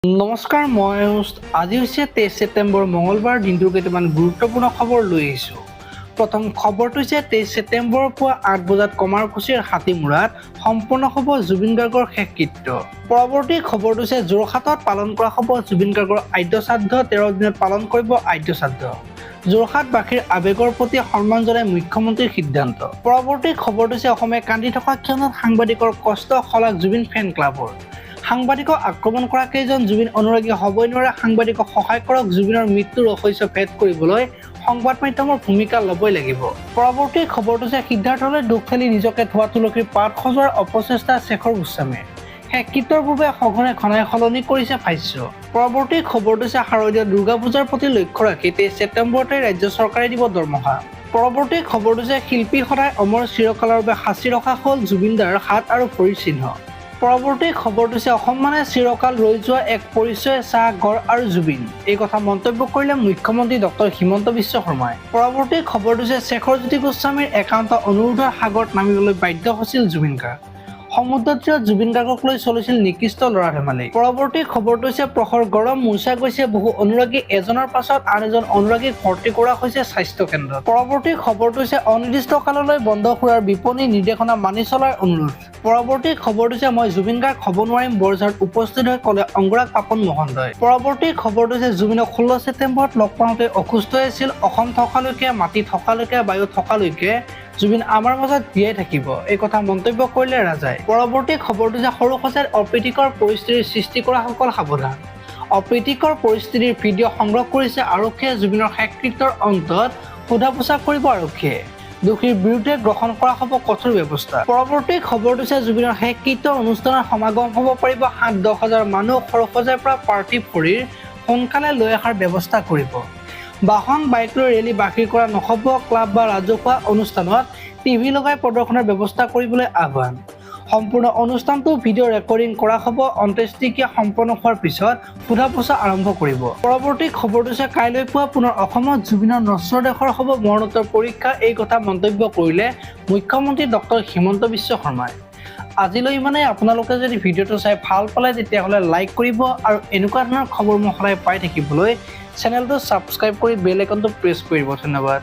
নমস্কাৰ, মই হোষ্ট। আজি হৈছে 23 ছেপ্টেম্বৰ, মঙলবাৰ। দিনটোৰ কেইটামান গুৰুত্বপূৰ্ণ খবৰ লৈ আহিছোঁ। প্ৰথম খবৰটো হৈছে 23 ছেপ্টেম্বৰৰ পুৱা 8 বজাত কমাৰকুছিৰ হাতীমূৰাত সম্পন্ন হ'ব জুবিন গাৰ্গৰ শেষকৃত্য। পৰৱৰ্তী খবৰটো হৈছে যোৰহাটত পালন কৰা হ'ব জুবিন গাৰ্গৰ আদ্যশ্ৰাদ্ধ। 13 দিনত পালন কৰিব আদ্যশ্ৰাদ্ধ। যোৰহাটবাসীৰ আৱেগৰ প্ৰতি সন্মান জনাই মুখ্যমন্ত্ৰীৰ সিদ্ধান্ত। পৰৱৰ্তী খবৰটো হৈছে অসমে কান্দি থকা ক্ষণত সাংবাদিকৰ কষ্ট, শলাগ জুবিন ফেন ক্লাবৰ। সাংবাদিকক আক্ৰমণ কৰা কেইজন জুবিন অনুৰাগী হ'বই নোৱাৰে। সাংবাদিকক সহায় কৰক। জুবিনৰ মৃত্যুৰ ৰহস্য ভেদ কৰিবলৈ সংবাদ মাধ্যমৰ ভূমিকা ল'বই লাগিব। পৰৱৰ্তী খবৰটো যে সিদ্ধাৰ্থলৈ দোষ ঠেলি নিজকে ধোৱা তুলসীৰ পাত সজোৱাৰ অপচেষ্টা শেখৰ গোস্বামীৰ। শেষকৃত্যৰ পূৰ্বে সঘনে ঘনাই সলনি কৰিছে ভাষ্য। পৰৱৰ্তী খবৰটো হৈছে শাৰদীয় দুৰ্গা পূজাৰ প্ৰতি লক্ষ্য ৰাখি 23 ছেপ্টেম্বৰতে ৰাজ্য চৰকাৰে দিব দৰমহা। পৰৱৰ্তী খবৰটো যে শিল্পী সদায় অমৰ, চিৰকালৰ বাবে সাঁচি ৰখা হ'ল জুবিনদাৰ হাত আৰু ভৰিৰ চিহ্ন। পৰৱৰ্তী খবৰটো হৈছে অসম মানে চিৰকাল ৰৈ যোৱা এক পৰিচয়, চাহ, গড় আৰু জুবিন। এই কথা মন্তব্য কৰিলে মুখ্যমন্ত্ৰী ডক্টৰ হিমন্ত বিশ্ব শৰ্মাই। পৰৱৰ্তী খবৰটো হৈছে শেখৰজ্যোতি গোস্বামীৰ একান্ত অনুৰোধৰ সাগৰত নামিবলৈ বাধ্য হৈছিল জুবিন গাৰ্গ। সমুদ্ৰ তীৰত জুবিন গাৰ্গক লৈ চলিছিল নিকৃষ্ট ল'ৰা ধেমালি। পৰৱৰ্তী খবৰটো হৈছে প্ৰখৰ গৰম, মূৰ্ছা গৈছে বহু অনুৰাগী। এজনৰ পাছত আন এজন অনুৰাগীক ভৰ্তি কৰা হৈছে স্বাস্থ্য কেন্দ্ৰত। পৰৱৰ্তী খবৰটো হৈছে অনিৰ্দিষ্ট কাললৈ বন্ধ সুৰাৰ বিপণী, নিৰ্দেশনা মানি চলাৰ অনুৰোধ। পৰৱৰ্তী খবৰটো হৈছে মই জুবিন গাৰ্গ হ'ব নোৱাৰিম, বৰঝাৰত উপস্থিত হৈ ক'লে অংগৰাগ পাপন মহন্তই। পৰৱৰ্তী খবৰটো হৈছে জুবিনক 16 ছেপ্টেম্বৰত লগ পাওঁতে অসুস্থ হৈ আছিল। অসম থকালৈকে, মাটি থকালৈকে, বায়ু থকালৈকে জুবিন আমাৰ মাজত জীয়াই থাকিব, এই কথা মন্তব্য কৰিলে ৰাজাই। পৰৱৰ্তী খবৰটো যে সৰুসজাইত অপ্ৰীতিকৰ পৰিস্থিতিৰ সৃষ্টি কৰাসকল সাৱধান। অপ্ৰীতিকৰ পৰিস্থিতিৰ ভিডিঅ' সংগ্ৰহ কৰিছে আৰক্ষীয়ে। জুবিনৰ শেষকৃত্যৰ অন্তত সোধা পোছা কৰিব আৰক্ষীয়ে। দোষীৰ বিৰুদ্ধে গ্ৰহণ কৰা হ'ব কঠোৰ ব্যৱস্থা। পৰৱৰ্তী খবৰটো হৈছে জুবিনৰ শেষকৃত্য অনুষ্ঠানৰ সমাগম হ'ব পাৰিব 7-10 হাজাৰ মানুহ। সৰুসজাইৰ পৰা পাৰ্থিৱ শৰীৰ সোনকালে লৈ অহাৰ ব্যৱস্থা কৰিব। বাহন, বাইক লৈ ৰেলী বাহিৰ কৰা নহ'ব। ক্লাব বা ৰাজহুৱা অনুষ্ঠানত টিভি লগাই প্ৰদৰ্শনৰ ব্যৱস্থা কৰিবলৈ আহ্বান। সম্পূৰ্ণ অনুষ্ঠানটো ভিডিঅ' ৰেকৰ্ডিং কৰা হ'ব। অন্ত্যেষ্টিক্ৰিয়া সম্পন্ন হোৱাৰ পিছত সোধা পোছা আৰম্ভ কৰিব। পৰৱৰ্তী খবৰটো হৈছে কাইলৈ পুৱা পুনৰ অসমত জুবিনৰ নশ্বৰ দেহৰ হ'ব মৰণোত্তৰ পৰীক্ষা। এই কথা মন্তব্য কৰিলে মুখ্যমন্ত্ৰী ডক্টৰ হিমন্ত বিশ্ব শৰ্মাই। আজিলৈ ইমানে। আপোনালোকে যদি ভিডিঅ'টো চাই ভাল পালে, তেতিয়াহ'লে লাইক কৰিব আৰু এনেকুৱা ধৰণৰ খবৰ মই সদায় পাই থাকিবলৈ চেনেলটো ছাবস্ক্ৰাইব কৰি বেল আইকনটো প্ৰেছ কৰিব। ধন্যবাদ।